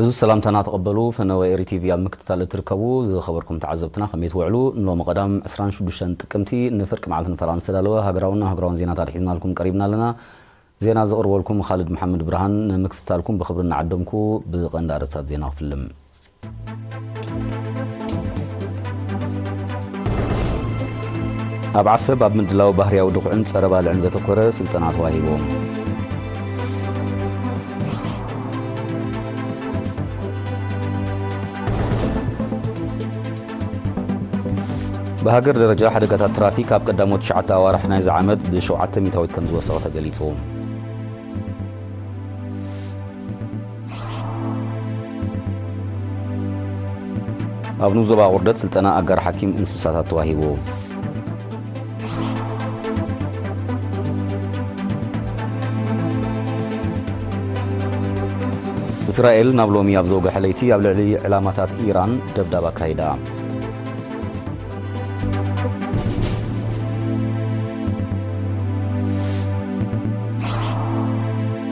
ዕዙዝ ሰላምታና ተቐበሉ። ፈነወ ኤሪ ቲቪ ኣብ ምክትታል እትርከቡ ዝኸበርኩም ተዓዘብትና ከመይ ትውዕሉ? ንሎሚ ቀዳም ዕስራን ሽዱሽተን ጥቅምቲ ንፍርቂ መዓልቲ ንፈራን ዝተዳለወ ሃገራውን ኣህጉራውን ዜናታት ሒዝናልኩም ቀሪብና ኣለና። ዜና ዘቕርበልኩም ካልድ መሓመድ ብርሃን፣ ንምክትታልኩም ብኽብሪ እናዓደምኩ ብቐንዲ ኣርእስታት ዜና ክፍልም። ኣብ ዓሰብ ኣብ ምድላው ባህርያዊ ድኹዕን ጸረ ባልዕን ዘተኮረ ስልጠና ተዋሂቡ። ብሃገር ደረጃ ሓደጋታት ትራፊክ ኣብ ቀዳሞት ትሽዓተ ኣዋርሕ ናይዚ ዓመት ብሸውዓተ ሚእታዊት ከም ዝወሰኸ ተገሊጹ። ኣብ ንኡስ ዞባ ቁርደት ስልጠና ኣጋር ሓኪም እንስሳታት ተዋሂቡ። እስራኤል ናብ ሎሚ ኣብ ዘውግሐ ለይቲ ኣብ ልዕሊ ዕላማታት ኢራን ደብዳብ ኣካይዳ።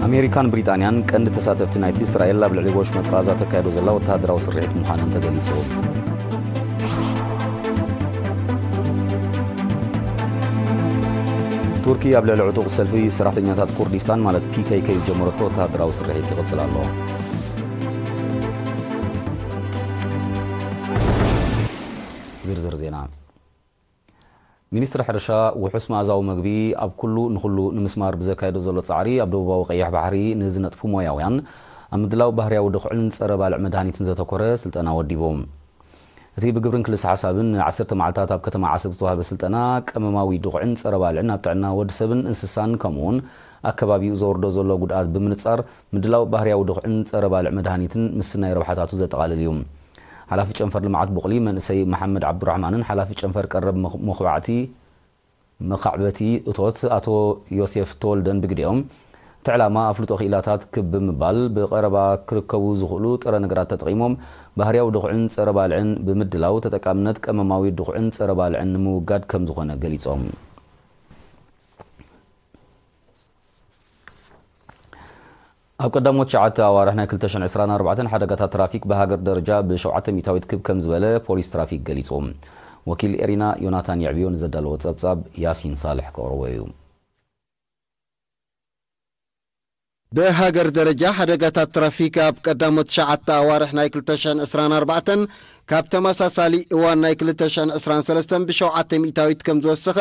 ኣሜሪካን ብሪጣንያን ቀንዲ ተሳተፍቲ ናይቲ እስራኤል ኣብ ልዕሊ ወሽመጥ ቃዛ ተካይዶ ዘላ ወተሃደራዊ ስርሒት ምዃነን ተገሊጹ። ቱርኪ ኣብ ልዕሊ ዕጡቕ ሰልፊ ሰራሕተኛታት ኩርዲስታን ማለት ፒ ኬ ኬ ዝጀመረቶ ወተሃደራዊ ስርሒት ይቕጽል ኣሎ። ዝርዝር ዜና። ሚኒስትሪ ሕርሻ ውሑስ መኣዛዊ መግቢ ኣብ ኩሉ ንኹሉ ንምስማር ብዘካየዶ ዘሎ ጻዕሪ ኣብ ደቡባዊ ቀይሕ ባሕሪ ንዝነጥፉ ሞያውያን ኣብ ምድላው ባህርያዊ ድኹዕን ጸረ ባልዕ መድሃኒትን ዘተኮረ ስልጠና ወዲቡ። እቲ ብግብርን ክልሰ ሓሳብን ንዓሰርተ መዓልታት ኣብ ከተማ ዓሰብ ዝተዋህበ ስልጠና ቀመማዊ ድኹዕን ጸረ ባልዕን ኣብ ጥዕና ወዲ ሰብን እንስሳን ከምኡውን ኣከባቢኡ ዘወርዶ ዘሎ ጉድኣት ብምንጻር ምድላው ባህርያዊ ድኹዕን ጸረ ባልዕ መድሃኒትን ምስናይ ረብሓታቱ ዘጠቓልል እዩ። ሓላፊ ጨንፈር ልምዓት ቡቕሊ መንእሰይ መሓመድ ዓብዱራሕማንን ሓላፊ ጨንፈር ቀረብ መኽ- መኹባዕቲ መኻዕበቲ እቶት ኣቶ ዮሴፍ ተወልደን ብግዲኦም፣ እቲ ዕላማ ኣፍልጦ ክኢላታት ክብ ብምባል ብቐረባ ክርከቡ ዝኽእሉ ጥረ ነገራት ተጠቒሞም ባህርያዊ ድኹዕን ጸረ ባልዕን ብምድላው ተጠቃምነት ቀመማዊ ድኹዕን ጸረ ባልዕን ንምውጋድ ከም ዝኾነ ገሊጾም። ኣብ ቀዳሞት ትሽዓተ ኣዋርሕ ናይ ክልተ ሽሕን ዕስራን ኣርባዕተን ሓደጋታት ትራፊክ ብሃገር ደረጃ ብሸውዓተ ሚእታዊት ክብ ከም ዝበለ ፖሊስ ትራፊክ ገሊጹ። ወኪል ኤሪና ዮናታን የዕብዮ ንዘዳለዎ ጸብጻብ ያሲን ሳልሕ ከቕርቦ እዩ። ብሃገር ደረጃ ሓደጋታት ትራፊክ ኣብ ቀዳሞት ትሽዓተ ኣዋርሕ ናይ ክልተ ሽሕን ዕስራን ኣርባዕተን ካብ ተመሳሳሊ እዋን ናይ ክልተ ሽሕን ዕስራን ሰለስተን ብሸውዓተ ሚእታዊት ከም ዝወሰኸ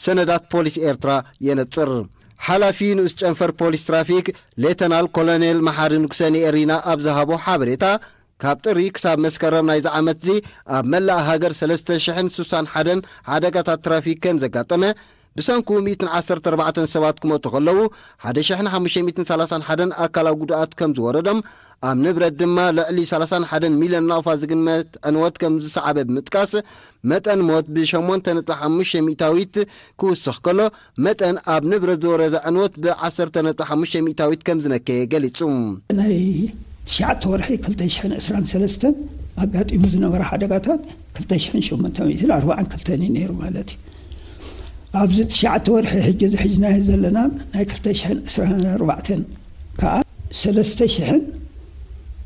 ሰነዳት ፖሊስ ኤርትራ የነጽር። ሓላፊ ንኡስ ጨንፈር ፖሊስ ትራፊክ ሌተናል ኮሎኔል መሓሪ ንጉሰ ንኤሪና ኣብ ዝሃቦ ሓበሬታ፣ ካብ ጥሪ ክሳብ መስከረም ናይዚ ዓመት እዚ ኣብ መላእ ሃገር ሰለስተ ሽሕን ስሳን ሓደን ሓደጋታት ትራፊክ ከም ዘጋጠመ፣ ብሰንኩ ሚእትን ዓሰርተ ኣርባዕተን ሰባት ክሞቱ ከለዉ፣ ሓደ ሽሕን ሓሙሽተ ሚእትን ሰላሳን ሓደን ኣካላዊ ጉድኣት ከም ዝወረዶም፣ ኣብ ንብረት ድማ ልዕሊ ሰላሳን ሓደን ሚልዮን ናቕፋ ዝግመት ዕንወት ከም ዝሰዓበ ብምጥቃስ፣ መጠን ሞት ብሸሞንተ ነጥቢ ሓሙሽተ ሚእታዊት ክውስኽ ከሎ፣ መጠን ኣብ ንብረት ዝወረደ ዕንወት ብዓሰርተ ነጥቢ ሓሙሽተ ሚእታዊት ከም ዝነከየ ገሊጹ። ናይ ትሽዓተ ወርሒ ክልተ ሽሕን ዕስራን ሰለስተን ኣጋጢሙ ዝነበረ ሓደጋታት ክልተ ሽሕን ሸሞንተ ሚእትን ኣርባዓን ክልተን እዩ ነይሩ ማለት እዩ። ኣብዚ ትሽዓተ ወርሒ ሕጂ ዝሕጅናዮ ዘለና ናይ ክልተ ሽሕን ዕስራን ኣርባዕተን ከዓ ሰለስተ ሽሕን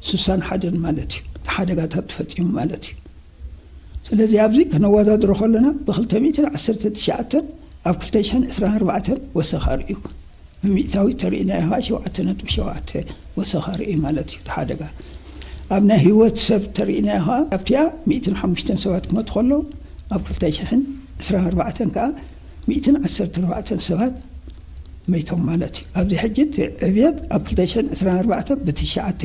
ስሳን ሓደን ማለት እዩ። እቲ ሓደጋታት ተፈጺሙ ማለት እዩ። ስለዚ ኣብዚ ከነወዳድሮ ከለና ብክልተ ሚእትን ዓሰርተ ትሽዓተን ኣብ ክልተ ሽሕን ዕስራን ኣርባዕተን ወሰኻ ርእዩ። ብሚእታዊ ተርእናዮ ከዓ ሸውዓተ ነጥቢ ሸውዓተ ወሰኻ ርእዩ ማለት እዩ እቲ ሓደጋ። ኣብ ናይ ህይወት ሰብ ተርእናዮ ከዓ ኣብቲኣ ሚእትን ሓሙሽተን ሰባት ክመቱ ከለዉ ኣብ ክልተ ሽሕን ዕስራን ኣርባዕተን ከዓ ሚእትን ዓሰርተ ኣርባዕተን ሰባት መይቶም ማለት እዩ። ኣብዚ ሕጂ እቲ ዕብየት ኣብ ክልተ ሽሕን ዕስራን ኣርባዕተን ብትሽዓተ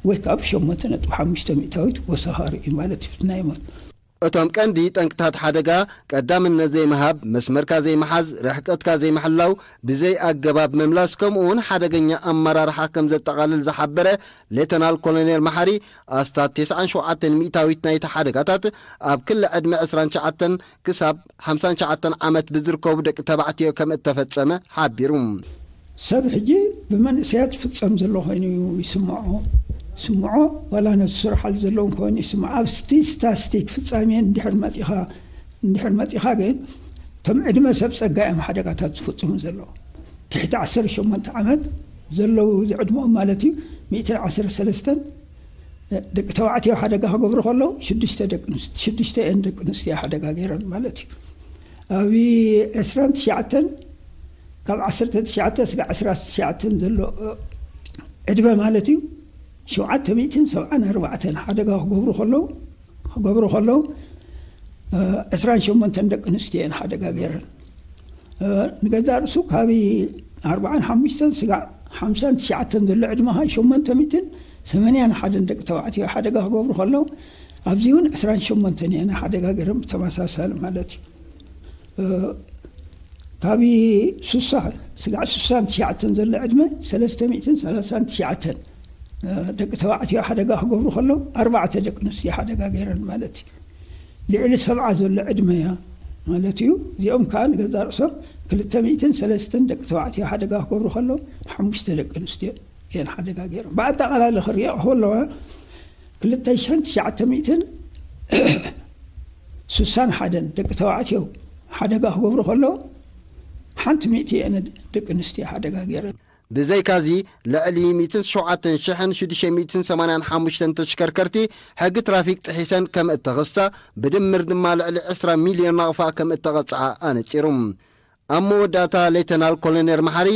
ወይ ከዓ ብሸሞንተ ነጥቢ ሓሙሽተ ሚእታዊት ወሰኻ ርእዩ ማለት እዩ ናይ ሞት። እቶም ቀንዲ ጠንቅታት ሓደጋ ቀዳምነት ዘይምሃብ፣ መስመርካ ዘይምሓዝ፣ ርሕቀትካ ዘይምሕላው፣ ብዘይ ኣገባብ ምምላስ ከምኡ እውን ሓደገኛ ኣመራርሓ ከም ዘጠቓልል ዝሓበረ ሌተናል ኮሎኔል መሓሪ፣ ኣስታት ተስዓን ሸውዓተን ሚእታዊት ናይቲ ሓደጋታት ኣብ ክሊ ዕድመ ዕስራን ትሽዓተን ክሳብ ሓምሳን ትሽዓተን ዓመት ብዝርከቡ ደቂ ተባዕትዮ ከም እተፈጸመ ሓቢሩ። ሰብ ሕጂ ብመንእሰያት ዝፍጸም ዘሎ ኮይኑ ይስምዖ፣ ይስምዖ፣ ዋላ ነቲ ስርሓሉ ዘለውን ኮይኑ ይስምዖ። ኣብቲ ስታስቲክ ፍጻሜ እንድሕር መጺኻ፣ እንድሕር መጺኻ ግን እቶም ዕድመ ሰብ ጸጋ እዮም ሓደጋታት ዝፍጽሙ ዘለዉ። ትሕቲ ዓሰርተ ሸሞንተ ዓመት ዘለዉ ዝዕድመኦም ማለት እዩ ሚእትን ዓሰርተ ሰለስተን ደቂ ተባዕትዮ ሓደጋ ክገብሩ ከለዉ ሽዱሽተ ደቂ ኣንስ- ሽዱሽተ እየን ደቂ ኣንስትዮ ሓደጋ ገይረን ማለት እዩ። ኣብ ዕስራን ትሽዓተን ካብ ዓሰርተ ትሽዓተ ስጋዕ ዕስራ ትሽዓተን ዘሎ ዕድመ ማለት እዩ። ሸውዓተ ሚእትን ሰብዓን ኣርባዕተን ሓደጋ ክገብሩ ከለዉ ክገብሩ ከለዉ ዕስራን ሸሞንተን ደቂ ኣንስትዮ እየን ሓደጋ ገይረን። ንገዛእ ርእሱ ካብ ኣርባዓን ሓሙሽተን ስጋዕ ሓምሳን ትሽዓተን ዘሎ ዕድመኻ ሸሞንተ ሚእትን ሰማንያን ሓደን ደቂ ተባዕትዮ ሓደጋ ክገብሩ ከለዉ ኣብዚ እውን ዕስራን ሸሞንተን እየን ሓደጋ ገይረን ብተመሳሳሊ ማለት እዩ። ካብ ሱሳ ስጋዕ ሱሳን ትሽዓተን ዘሎ ዕድመ ሰለስተ ሚእትን ሰላሳን ትሽዓተን ደቂ ተባዕትዮ ሓደጋ ክገብሩ ከለዉ ኣርባዕተ ደቂ ኣንስትዮ ሓደጋ ገይረን ማለት እዩ። ልዕሊ ሰብዓ ዘሎ ዕድመ እያ ማለት እዩ። እዚኦም ከዓ ንገዛ ርእሶም ክልተ ሚእትን ሰለስተን ደቂ ተባዕትዮ ሓደጋ ክገብሩ ከለዉ ሓሙሽተ ደቂ ኣንስትዮ እየን ሓደጋ ገይሮም። ብኣጠቓላሊ ክሪኦ ከለዋ ክልተ ሽሕን ትሽዓተ ሚእትን ሱሳን ሓደን ደቂ ተባዕትዮ ሓደጋ ክገብሩ ከለዉ ሓንቲ ሚእቲ እየን ደቂ ኣንስትዮ ሓደጋ ገይረን። ብዘይካዚ ልዕሊ ሚእትን ሸውዓተን ሽሕን ሽዱሽተ ሚእትን ሰማንያን ሓሙሽተን ተሽከርከርቲ ሕጊ ትራፊክ ጥሒሰን ከም እተኸሳ ብድምር ድማ ልዕሊ ዕስራ ሚልዮን ናቕፋ ከም እተቐጽዓ ኣነጺሩ። ኣብ መወዳእታ ሌተናል ኮሎኔል መሓሪ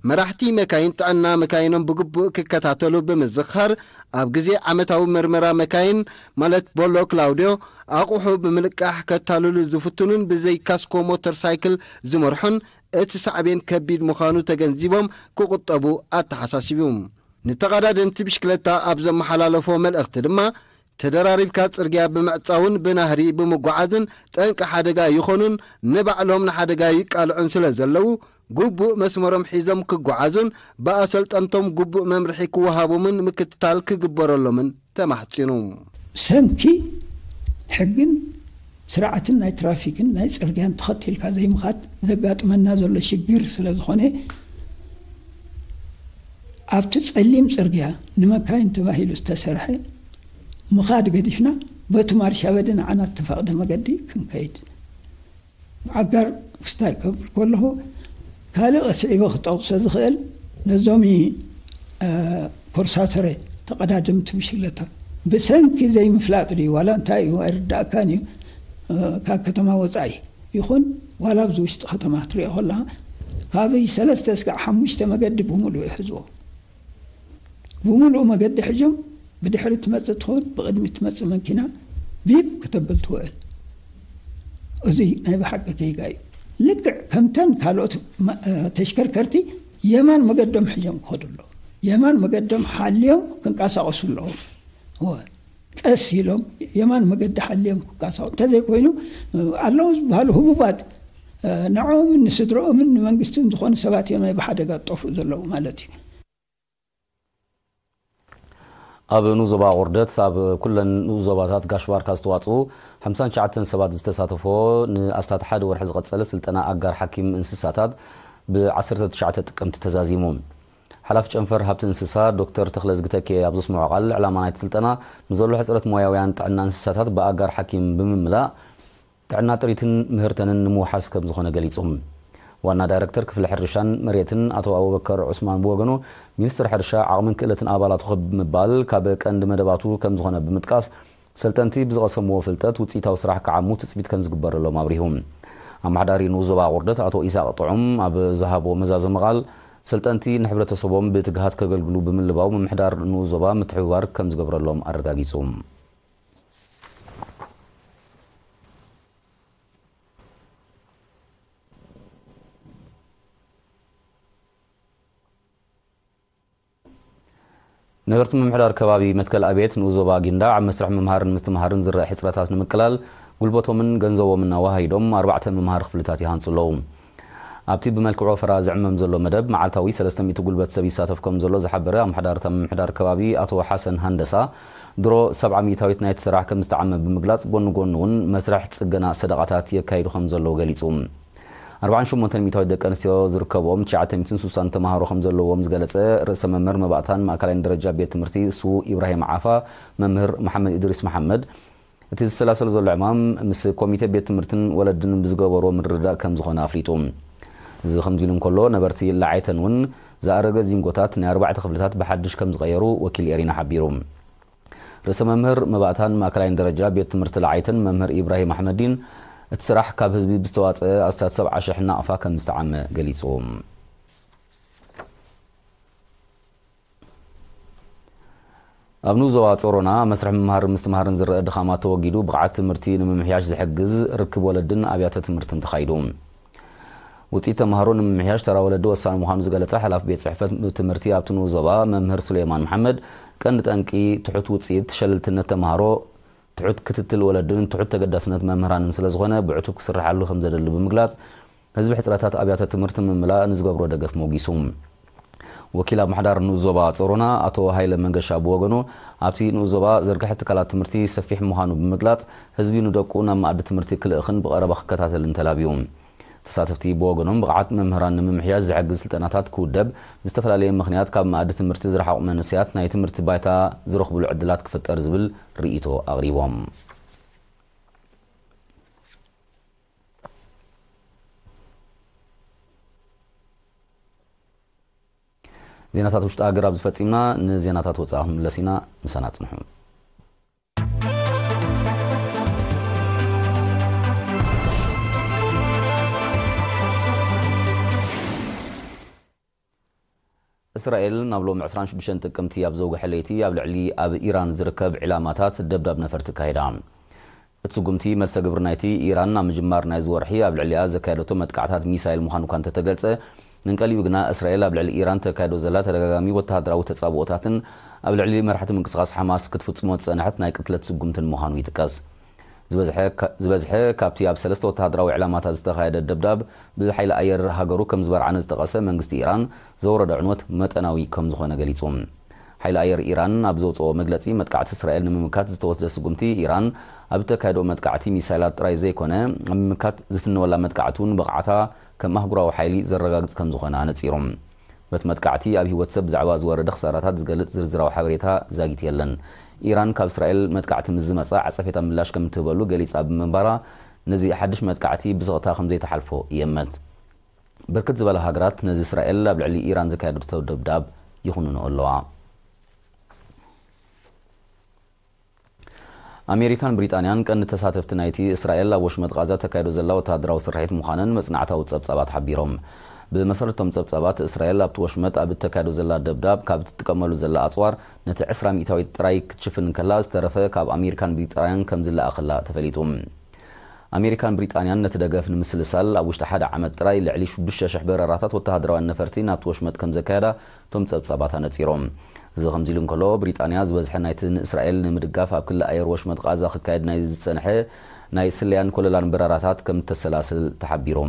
መራሕቲ መካይን ጥዕና መካይኖም ብግቡእ ክከታተሉ ብምዝኽኻር ኣብ ግዜ ዓመታዊ መርመራ መካይን ማለት ቦሎ ክላውዲዮ ኣቑሑ ብምልቃሕ ከታልሉ ዝፍትኑን ብዘይ ካስኮ ሞተር ሳይክል ዝመርሑን እቲ ሳዕቤን ከቢድ ምዃኑ ተገንዚቦም ክቑጠቡ ኣተሓሳሲቡ። ንተቐዳደምቲ ብሽክለታ ኣብ ዘመሓላለፎ መልእኽቲ ድማ ተደራሪብካ ጽርግያ ብምዕጻውን ብናህሪ ብምጓዓዝን ጠንቂ ሓደጋ ይኾኑን ንባዕሎም ንሓደጋ ይቃልዑን ስለ ዘለዉ ግቡእ መስመሮም ሒዞም ክጓዓዙን ብኣሰልጠንቶም ግቡእ መምርሒ ክወሃቦምን ምክትታል ክግበረሎምን ተማሕጺኑ። ሰንኪ ሕግን ስርዓትን ናይ ትራፊክን ናይ ጽርግያን ተኸቲልካ ዘይምኻድ ዘጋጥመና ዘሎ ሽግር ስለ ዝኾነ ኣብቲ ጸሊም ጽርግያ ንመካይን ተባሂሉ ዝተሰርሐ ምኻድ ገዲፍና በቲ ማርሻ በዲ ንዓና እተፈቕደ መገዲ ክንከይድ ኣጋር ክስታይ ክብል ከለኹ ካልእ ስዒበ ክጠቕሶ ዝኽእል ነዞም ኮርሳተረ ተቐዳደምቲ ብሽክለታ ብሰንኪ ዘይምፍላጥ ድዩ ዋላ እንታይ እዩ ኣይርዳእካን እዩ። ካብ ከተማ ወፃኢ ይኹን ዋላ ኣብዚ ውሽጢ ከተማ ትሪኦ ከለኻ ካብ ሰለስተ እስካዕ ሓሙሽተ መገዲ ብምሉእ ይሕዝዎ። ብምሉእ መገዲ ሕዞም ብድሕሪ ትመፅእ ትኸውን ብቕድሚ ትመፅእ መኪና ቢብ ክተብል ትውዕል። እዚ ናይ ብሓቂ ጌጋ እዩ። ልክዕ ከምተን ካልኦት ተሽከርከርቲ የማን መገዶም ሕዞም ክኸዱ ኣለዎም። የማን መገዶም ሓልዮም ክንቀሳቐሱ ኣለዎም። እወ፣ ቀስ ኢሎም የማን መገዲ ሓልዮም ክንቀሳቐሱ እንተዘይኮይኑ ኣለዉ ዝበሃሉ ህቡባት ንዕኦምን ንስድረኦምን ንመንግስትን ዝኾኑ ሰባት እዮም ናይ ብሓደጋ ዝጠፍኡ ዘለዉ ማለት እዩ። ኣብ ንኡስ ዞባ ቁርደት ኣብ ኩለን ንኡስ ዞባታት ጋሽ ባርካ ዝተዋፅኡ ሓምሳን ትሽዓተን ሰባት ዝተሳተፎ ንኣስታት ሓደ ወርሒ ዝቐፀለ ስልጠና ኣጋር ሓኪም እንስሳታት ብ ዓሰርተ ትሽዓተ ጥቅምቲ ተዛዚሙ። ሓላፊ ጨንፈር ሃብቲ እንስሳ ዶክተር ተኽለ ዝግተኬ ኣብ ዘስምዖ ቃል ዕላማ ናይቲ ስልጠና ንዘሎ ሕፅረት ሞያውያን ጥዕና እንስሳታት ብኣጋር ሓኪም ብምምላእ ጥዕና ጥሪትን ምህርተንን ንምውሓስ ከም ዝኾነ ገሊጹ። ዋና ዳይረክተር ክፍሊ ሕርሻን መሬትን ኣቶ ኣቡበከር ዑስማን ብወገኑ፣ ሚኒስትሪ ሕርሻ ዓቕምን ክእለትን ኣባላቱ ከብ ብምባል ካብ ቀንዲ መደባቱ ከም ዝኾነ ብምጥቃስ፣ ሰልጠንቲ ብዝቐሰምዎ ፍልጠት ውፅኢታዊ ስራሕ ክዓሙ ትፅቢት ከም ዝግበረሎም ኣብሪሁ። ኣመሓዳሪ ንኡስ ዞባ ቁርደት ኣቶ ኢሳቕ ጥዑም ኣብ ዝሃቦ መዛዘሚ ቃል፣ ሰልጠንቲ ንሕብረተሰቦም ብትግሃት ከገልግሉ ብምልባው ምምሕዳር ንኡስ ዞባ ምትሕብባር ከም ዝገብረሎም ኣረጋጊጹ። ነበርቲ ምምሕዳር ከባቢ መትከል ኣቤት ንኡስ ዞባ ጊንዳዕ ኣብ መስርሕ ምምሃርን ምስትምሃርን ዝረአ ሕፅረታት ንምቅላል ጉልበቶምን ገንዘቦምን ኣዋሃሂዶም ኣርባዕተ ምምሃር ክፍልታት ይሃንፁ ኣለዉ። ኣብቲ ብመልክዕ ወፈራ ዝዕመም ዘሎ መደብ መዓልታዊ ሰለስተ ሚእቲ ጉልበት ሰብ ይሳተፍ ከም ዘሎ ዝሓበረ ኣመሓዳሪ እታ ምምሕዳር ከባቢ ኣቶ ሓሰን ሃንደሳ፣ ድሮ ሰብዓ ሚእታዊት ናይቲ ስራሕ ከም ዝተዓመ ብምግላፅ፣ ጎኒ ጎኒ እውን መስርሕ ፅገና ሰደቓታት የካይዱ ከም ዘለዉ ገሊፁ። ኣርባዓን ሸሞንተን ሚእታዊት ደቂ ኣንስትዮ ዝርከብኦም ትሽዓተ ሚእትን ሱሳን ተምሃሮ ከም ዘለዎም ዝገለፀ ርእሰ መምህር መባእታን ማእከላይን ደረጃ ቤት ትምህርቲ ስዉእ ኢብራሂም ዓፋ፣ መምህር መሓመድ ኢድሪስ መሓመድ፣ እቲ ዝሰላሰል ዘሎ ዕማም ምስ ኮሚቴ ቤት ትምህርትን ወለድን ብዝገበርዎ ምርድዳእ ከም ዝኾነ ኣፍሊጡ። እዚ ከምዚ ኢሉ እንከሎ፣ ነበርቲ ላዓይተን እውን ዝኣረገ ዚንጎታት ናይ ኣርባዕተ ክፍልታት ብሓድሽ ከም ዝቐየሩ ወኪል ኤሪና ሓቢሩ። ርእሰ መምህር መባእታን ማእከላይን ደረጃ ቤት ትምህርቲ ለዓይትን መምህር ኢብራሂም ኣሕመዲን፣ እቲ ስራሕ ካብ ህዝቢ ብዝተዋፀአ ኣስታት ሰብዓ ሽሕ ናቕፋ ከም ዝተዓመ ገሊፁ። ኣብ ንኡስ ዞባ ጾሮና መስርሕ ምምሃር ምስትምሃርን ዝረአ ድኻማት ተወጊዱ ብቕዓት ትምህርቲ ንምምሕያሽ ዝሕግዝ ርክብ ወለድን ኣብያተ ትምህርትን ተኻይዱ። ውፅኢት ተምሃሮ ንምምሕያሽ ተራ ወለዲ ወሳኒ ምዃኑ ዝገለጸ ሓላፊ ቤት ጽሕፈት ትምህርቲ ኣብቲ ንኡስ ዞባ መምህር ሱሌማን መሓመድ፣ ቀንዲ ጠንቂ ትሑት ውፅኢት ሸለልትነት ተምሃሮ፣ ትሑት ክትትል ወለድን ትሑት ተገዳስነት መምህራንን ስለ ዝኾነ ብዕቱብ ክስርሓሉ ከም ዘደሊ ብምግላጽ፣ ህዝቢ ሕጽረታት ኣብያተ ትምህርቲ ምምላእ ንዝገብሮ ደገፍ ሞጊሱ። ወኪል ኣምሓዳር ንኡስ ዞባ ጾሮና ኣቶ ሃይለ መንገሻ ብወገኑ፣ ኣብቲ ንኡስ ዞባ ዝርግሐ ትካላት ትምህርቲ ሰፊሕ ምዃኑ ብምግላጽ፣ ህዝቢ ንደቁ ናብ መኣዲ ትምህርቲ ክልእኽን ብቐረባ ክከታተልን ተላብዩ። ተሳተፍቲ ብወገኖም፣ ብቕዓት መምህራን ንምምሕያሽ ዝሕግዝ ስልጠናታት ክውደብ፣ ብዝተፈላለየ ምኽንያት ካብ መኣዲ ትምህርቲ ዝረሓቑ መንእሰያት ናይ ትምህርቲ ባይታ ዝረኽብሉ ዕድላት ክፍጠር ዝብል ርእይቶ ኣቕሪቦም። ዜናታት ውሽጢ ሃገር ኣብዚ ፈጺምና። ንዜናታት ወጻኢ ክንምለስ ኢና። ምሳና ጽንሑ። እስራኤል ናብ ሎሚ ዕስራን ሽዱሽተን ጥቅምቲ ኣብ ዘውግሐ ለይቲ ኣብ ልዕሊ ኣብ ኢራን ዝርከብ ዕላማታት ደብዳብ ነፈርቲ ኣካይዳ። እቲ ስጉምቲ መልሰ ግብሪ ናይቲ ኢራን ኣብ ምጅማር ናይዚ ወርሒ ኣብ ልዕሊኣ ዘካየደቶ መጥቃዕታት ሚሳይል ምዃኑ እኳ እንተተገልጸ፣ ንንቀሊኡ ግና እስራኤል ኣብ ልዕሊ ኢራን ተካይዶ ዘላ ተደጋጋሚ ወተሃደራዊ ተጻብኦታትን ኣብ ልዕሊ መራሕቲ ምንቅስቓስ ሓማስ ክትፍጽሞ ዝጸንሐት ናይ ቅትለት ስጉምትን ምዃኑ ይጥቀስ። ዝበዝሐ ካ-፣ ዝበዝሐ ካብቲ ኣብ ሰለስተ ወተሃደራዊ ዕላማታት ዝተኻየደ ደብዳብ ብሓይሊ ኣየር ሃገሩ ከም ዝበርዓነ ዝጠቐሰ መንግስቲ ኢራን፣ ዘውረዶ ዕንወት መጠናዊ ከም ዝኾነ ገሊጹ። ሓይሊ ኣየር ኢራን ኣብ ዘውጽኦ መግለጺ፣ መጥቃዕቲ እስራኤል ንምምካት ዝተወስደ ስጉምቲ፣ ኢራን ኣብ እተካየዶ መጥቃዕቲ ሚሳይላት ጥራይ ዘይኮነ፣ ኣብ ምምካት ዝፍነወላ መጥቃዕቲ እውን ብቕዓታ ከም ኣህጉራዊ ሓይሊ ዘረጋግጽ ከም ዝኾነ ኣነጺሩ። በቲ መጥቃዕቲ ኣብ ህይወት ሰብ ብዛዕባ ዝወረደ ክሳራታት ዝገልጽ ዝርዝራዊ ሓበሬታ ዛጊት የለን። ኢራን ካብ እስራኤል መጥቃዕቲ ምስ ዝመጻ ዓጸፌታ ምላሽ ከም እትህበሉ ገሊጻ ብምንባራ፣ ነዚ ሓድሽ መጥቃዕቲ ብስቕታ ከም ዘይትሓልፎ ይእመት። ብርክት ዝበላ ሃገራት ነዚ እስራኤል ኣብ ልዕሊ ኢራን ዘካየደቶ ደብዳብ ይኹንንኦ ኣለዋ። ኣሜሪካን ብሪጣንያን ቀንዲ ተሳተፍቲ ናይቲ እስራኤል ኣብ ወሽመጥ ቃዛ ተካይዶ ዘላ ወተሃደራዊ ስርሒት ምዃነን መጽናዕታዊ ጸብጻባት ሓቢሮም። ብመሰረት እቶም ጸብጻባት፣ እስራኤል ኣብቲ ወሽመጥ ኣብ እተካይዶ ዘላ ደብዳብ ካብ እትጥቀመሉ ዘላ ኣጽዋር ነቲ ዕስራ ሚእታዊት ጥራይ ክትሽፍን እንከላ፣ ዝተረፈ ካብ ኣሜሪካን ብሪጣንያን ከም ዝለኣኸላ ተፈሊጡ። ኣሜሪካን ብሪጣንያን ነቲ ደገፍ ንምስልሳል ኣብ ውሽጢ ሓደ ዓመት ጥራይ ልዕሊ ሽዱሽተ ሽሕ በረራታት ወተሃደራውያን ነፈርቲ ናብቲ ወሽመጥ ከም ዘካየዳ እቶም ጸብጻባት ኣነጺሮም። እዚ ከምዚ ኢሉ እንከሎ፣ ብሪጣንያ ዝበዝሐ ናይቲ ንእስራኤል ንምድጋፍ ኣብ ክሊ ኣየር ወሽመጥ ቃዛ ክካየድ ናይ ዝጸንሐ ናይ ስለያን ኮለላን በረራታት ከም እተሰላስል ተሓቢሩ።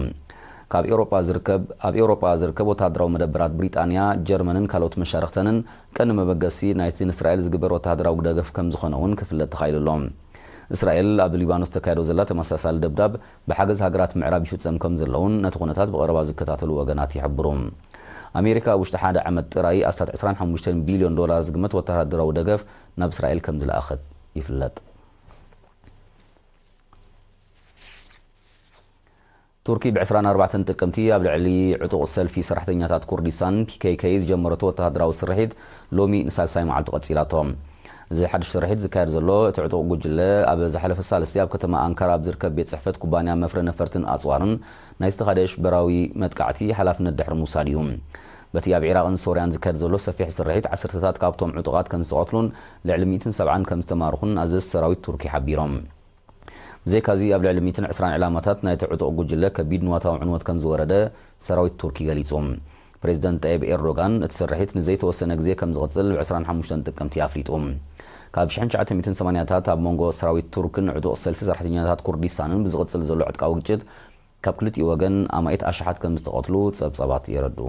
ካብ ኤውሮጳ ዝርከብ፣ ኣብ ኤውሮጳ ዝርከብ ወተሃደራዊ መደበራት ብሪጣንያ፣ ጀርመንን ካልኦት መሻርኽተንን ቀንዲ መበገሲ ናይቲ ንእስራኤል ዝግበር ወተሃደራዊ ደገፍ ከም ዝኾነ እውን ክፍለጥ ተኻኢሉ ኣሎ። እስራኤል ኣብ ሊባኖስ ተካይዶ ዘላ ተመሳሳሊ ደብዳብ ብሓገዝ ሃገራት ምዕራብ ይፍጸም ከም ዘለውን ነቲ ኩነታት ብቐረባ ዝከታተሉ ወገናት ይሕብሩ። ኣሜሪካ ኣብ ውሽጢ ሓደ ዓመት ጥራይ ኣስታት ዕስራን ሓሙሽተን ቢልዮን ዶላር ዝግመት ወተሃደራዊ ደገፍ ናብ እስራኤል ከም ዝለኣኸት ይፍለጥ። ቱርኪ ብ ዕስራን ኣርባዕተን ጥቅምቲ ኣብ ልዕሊ ዕጡቕ ሰልፊ ሰራሕተኛታት ኩርዲስታን፣ ፒ ኬ ኬ፣ ዝጀመረቶ ወተሃደራዊ ስርሒት ሎሚ ንሳልሳይ መዓልቱ ቀጺላቶ። እዚ ሓድሽ ስርሒት ዝካየድ ዘሎ፣ እቲ ዕጡቕ ጉጅለ ኣብ ዝሓለፈ ሳልስቲ ኣብ ከተማ ኣንካራ ኣብ ዝርከብ ቤት ጽሕፈት ኩባንያ መፍረ ነፈርትን ኣጽዋርን ናይ ዝተኻደ ሽበራዊ መጥቃዕቲ ሓላፍነት ድሕሪ ምውሳድ እዩ። በቲ ኣብ ዒራቕን ሶርያን ዝካየድ ዘሎ ሰፊሕ ስርሒት፣ ዓሰርተታት ካብቶም ዕጡቓት ከም ዝተቐትሉን ልዕሊ ሚእትን ሰብዓን ከም ዝተማርኹን ኣዘዝቲ ሰራዊት ቱርኪ ሓቢሮም። ብዘይካዚ፣ ኣብ ልዕሊ ሚእትን ዕስራን ዕላማታት ናይቲ ዕጡቕ ጉጅለ ከቢድ ንዋታዊ ዕንወት ከም ዝወረደ ሰራዊት ቱርኪ ገሊጹ። ፕሬዚደንት ጠይብ ኤርዶጋን፣ እቲ ስርሒት ንዘይተወሰነ ግዜ ከም ዝቕጽል ብ ዕስራን ሓሙሽተን ጥቅምቲ ኣፍሊጡ። ካብ ሽሕን ትሽዓተ ሚእትን ሰማንያታት ኣብ መንጎ ሰራዊት ቱርክን ዕጡቕ ሰልፊ ሰራሕተኛታት ኩርዲስታንን ብዝቕጽል ዘሎ ዕጥቃዊ ግጭት፣ ካብ ክልቲኡ ወገን ኣማኢት ኣሽሓት ከም ዝተቐትሉ ጸብጻባት የረድኡ።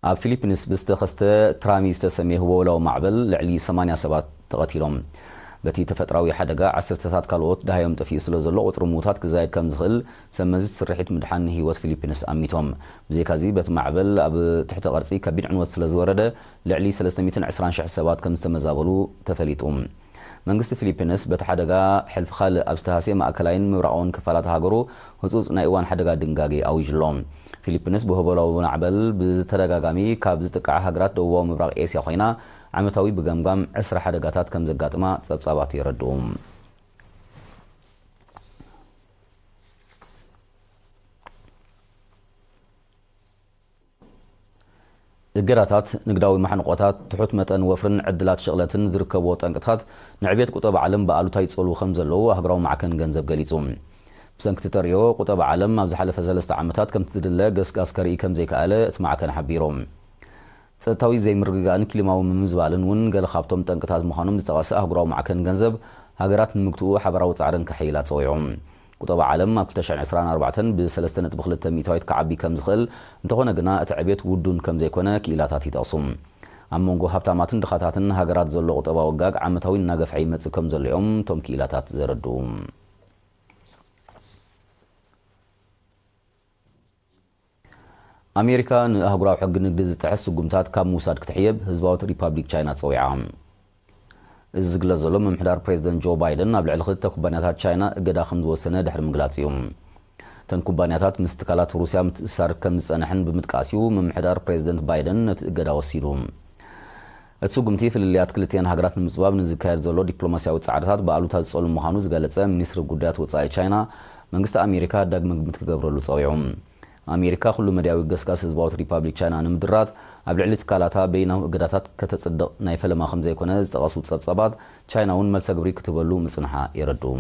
ኣብ ፊሊፒንስ ብዝተኸስተ ትራሚ ዝተሰምየ ህቦብላዊ ማዕበል ልዕሊ ሰማንያ ሰባት ተቐቲሎም። በቲ ተፈጥራዊ ሓደጋ፣ ዓሰርተታት ካልኦት ደሃዮም ጠፊኡ ስለ ዘሎ፣ ቁጽሪ ምዉታት ክዛየድ ከም ዝኽእል ሰብ መዚ ስርሒት ምድሓን ህይወት ፊሊፒንስ ኣሚቶም። ብዘይካዚ፣ በቲ ማዕበል ኣብ ትሕቲ ቅርጺ ከቢድ ዕንወት ስለ ዝወረደ፣ ልዕሊ ሰለስተ ሚእትን ዕስራን ሽሕ ሰባት ከም ዝተመዛበሉ ተፈሊጡ። መንግስቲ ፊሊፒንስ በቲ ሓደጋ ሕልፊ ካልእ ኣብ ዝተሃስየ ማእከላይን ምብራቓውን ክፋላት ሃገሩ ህጹጽ ናይ እዋን ሓደጋ ድንጋጌ ኣዊጁ ኣሎ። ፊሊፒንስ ብህበላዊ ማዕበል ብዝተደጋጋሚ ካብ ዝጥቃዓ ሃገራት ደቡባዊ ምብራቕ ኤስያ ኮይና፣ ዓመታዊ ብገምጋም ዕስራ ሓደጋታት ከም ዘጋጥማ ጸብጻባት የረድኡ። እገዳታት፣ ንግዳዊ ማሕንቆታት፣ ትሑት መጠን ወፍርን ዕድላት ሽቕለትን ዝርከብዎ ጠንቅታት ንዕቤት ቁጠባ ዓለም ብኣሉታ ይጸልዉ ከም ዘለዉ ኣህጉራዊ ማዕከን ገንዘብ ገሊጹ። ብሰንኪ እቲ ተርእዮ፣ ቁጠባ ዓለም ኣብ ዝሓለፈ ሰለስተ ዓመታት ከምቲ ዝድለ ገስጋስ ከርኢ ከም ዘይከኣለ እቲ ማዕከን ሓቢሩ። ጸጥታዊ ዘይምርግጋእን ክሊማዊ ምምዝባልን እውን ገለ ካብቶም ጠንቅታት ምዃኖም ዝጠቐሰ ኣህጉራዊ ማዕከን ገንዘብ፣ ሃገራት ንምግትኡ ሓባራዊ ጻዕረን ከሐይላ ጸዊዑ። ቁጠባ ዓለም ኣብ ክልተ ሽሕን ዕስራን ኣርባዕተን ብ ሰለስተ ነጥቢ ክልተ ሚእታዊት ክዓቢ ከም ዝኽእል፣ እንተኾነ ግና እቲ ዕቤት ውዱን ከም ዘይኮነ ክኢላታት ይጠቕሱ። ኣብ መንጎ ሃብታማትን ድኻታትን ሃገራት ዘሎ ቁጠባዊ ወጋግ ዓመታዊ እናገፍሐ ይመጽእ ከም ዘሎ እዮም እቶም ክኢላታት ዘረድኡ። ኣሜሪካ ንኣህጉራዊ ሕጊ ንግዲ ዝጥሕስ ስጉምታት ካብ ምውሳድ ክትሕየብ ህዝባዊት ሪፓብሊክ ቻይና ጸዊዓ። እዚ ዝግለጽ ዘሎ፣ ምምሕዳር ፕሬዚደንት ጆ ባይደን ኣብ ልዕሊ ክልተ ኩባንያታት ቻይና እገዳ ከም ዝወሰነ ድሕሪ ምግላጽ እዩ። እተን ኩባንያታት ምስ ትካላት ሩስያ ምትእስሳር ከም ዝጸንሐን ብምጥቃስ እዩ ምምሕዳር ፕሬዚደንት ባይደን ነቲ እገዳ ወሲዱ። እቲ ስጉምቲ ፍልልያት ክልቲኣን ሃገራት ንምጽባብ ንዝካየድ ዘሎ ዲፕሎማስያዊ ጻዕርታት ብኣሉታ ዝጸሉ ምዃኑ ዝገለጸ ሚኒስትሪ ጉዳያት ወጻኢ ቻይና፣ መንግስቲ ኣሜሪካ ዳግመ ግምት ክገብረሉ ጸዊዑ። ኣሜሪካ ኩሉ መዳያዊ ገስጋስ ህዝባዊት ሪፓብሊክ ቻይና ንምድራት ኣብ ልዕሊ ትካላታ በይናዊ እገዳታት ከተጽድቕ ናይ ፈለማ ከም ዘይኮነ ዝጠቐሱ ጸብጻባት፣ ቻይና እውን መልሰ ግብሪ ክትህበሉ ምጽንሓ የረድኡ።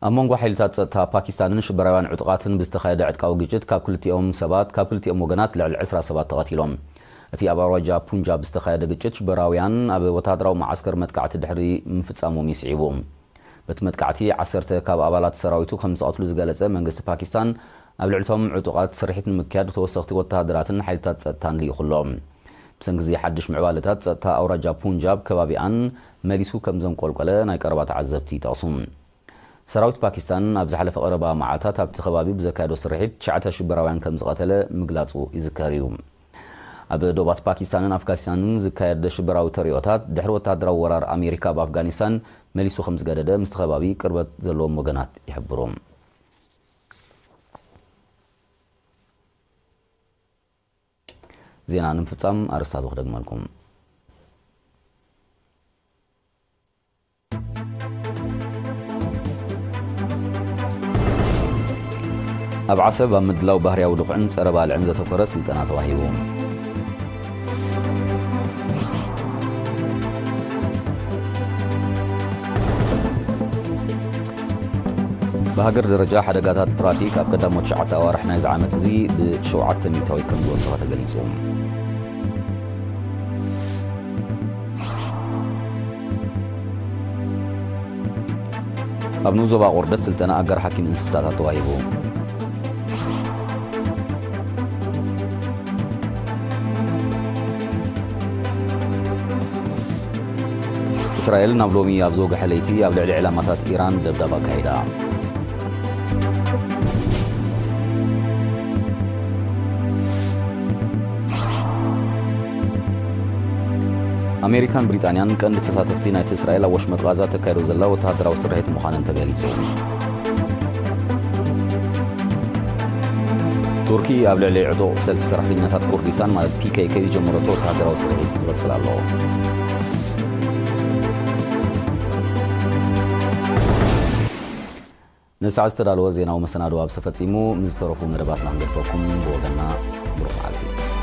ኣብ መንጎ ሓይልታት ጸጥታ ፓኪስታንን ሽበራውያን ዕጡቓትን ብዝተኻየደ ዕጥቃዊ ግጭት ካብ ክልቲኦም ሰባት፣ ካብ ክልቲኦም ወገናት ልዕሊ ዕስራ ሰባት ተቐቲሎም። እቲ ኣብ ኣውራጃ ፑንጃብ ዝተኻየደ ግጭት ሽበራውያን ኣብ ወተሃደራዊ መዓስከር መጥቃዕቲ ድሕሪ ምፍጻሞም እዩ ስዒቡ። በቲ መጥቃዕቲ ዓሰርተ ካብ ኣባላት ሰራዊቱ ከም ዝተቐትሉ ዝገለጸ መንግስቲ ፓኪስታን፣ ኣብ ልዕሊቶም ዕጡቓት ስርሒት ንምክያድ ተወሰኽቲ ወተሃደራትን ሓይልታት ጸጥታን ልኢኹ ኣሎ። ብሰንኪ እዚ ሓድሽ ምዕባለታት ጸጥታ ኣውራጃ ፑንጃብ ከባቢኣን መሊሱ ከም ዘንቆልቆለ ናይ ቀረባ ተዓዘብቲ ይጠቕሱ። ሰራዊት ፓኪስታን ኣብ ዝሓለፈ ቀረባ መዓልታት ኣብቲ ከባቢ ብዘካየዶ ስርሒት ትሽዓተ ሽበራውያን ከም ዝቐተለ ምግላጹ ይዝከር እዩ። ኣብ ዶባት ፓኪስታንን ኣፍጋኒስታንን ዝካየድ ሽበራዊ ተርእዮታት ድሕሪ ወተሃደራዊ ወራር ኣሜሪካ ኣብ ኣፍጋኒስታን መሊሱ ከም ዝገደደ ምስቲ ከባቢ ቅርበት ዘለዎም ወገናት ይሕብሩ። ዜና ንምፍጻም ኣርእስታቱ ክደግመልኩም። ኣብ ዓሰብ ኣብ ምድላው ባህርያዊ ድኹዕን ጸረ ባልዕን ዘተኮረ ስልጠና ተዋሂቡ። ብሃገር ደረጃ ሓደጋታት ትራፊክ ኣብ ቀዳሞት ትሽዓተ ኣዋርሕ ናይዚ ዓመት እዚ ብሸውዓተ ሚእታዊት ከም ዝወሰኸ ተገሊጹ። ኣብ ንኡስ ዞባ ቆርደት ስልጠና ኣጋር ሓኪም እንስሳታት ተዋሂቡ። እስራኤል ናብ ሎሚ ኣብ ዝወግሐ ለይቲ ኣብ ልዕሊ ዕላማታት ኢራን ደብዳብ ኣካይዳ። ኣሜሪካን ብሪጣንያን ቀንዲ ተሳተፍቲ ናይቲ እስራኤል ኣብ ወሽመጥ ጋዛ ተካይዶ ዘላ ወተሃደራዊ ስርሒት ምዃነን ተገሊጹ። ቱርኪ ኣብ ልዕሊ ዕጡቕ ሰልፊ ሰራሕተኛታት ኩርዲስታን ማለት ፒ ኬ ኬ ዝጀመረቶ ወተሃደራዊ ስርሒት ይቕጽል ኣሎ። ንሰዓት ዝተዳለወ ዜናዊ መሰናዶ ኣብዚ ተፈጺሙ። ምስ ዝተረፉ መደባትና ክንገድፈኩም ብወገንና ብሩኽ መዓልቲ።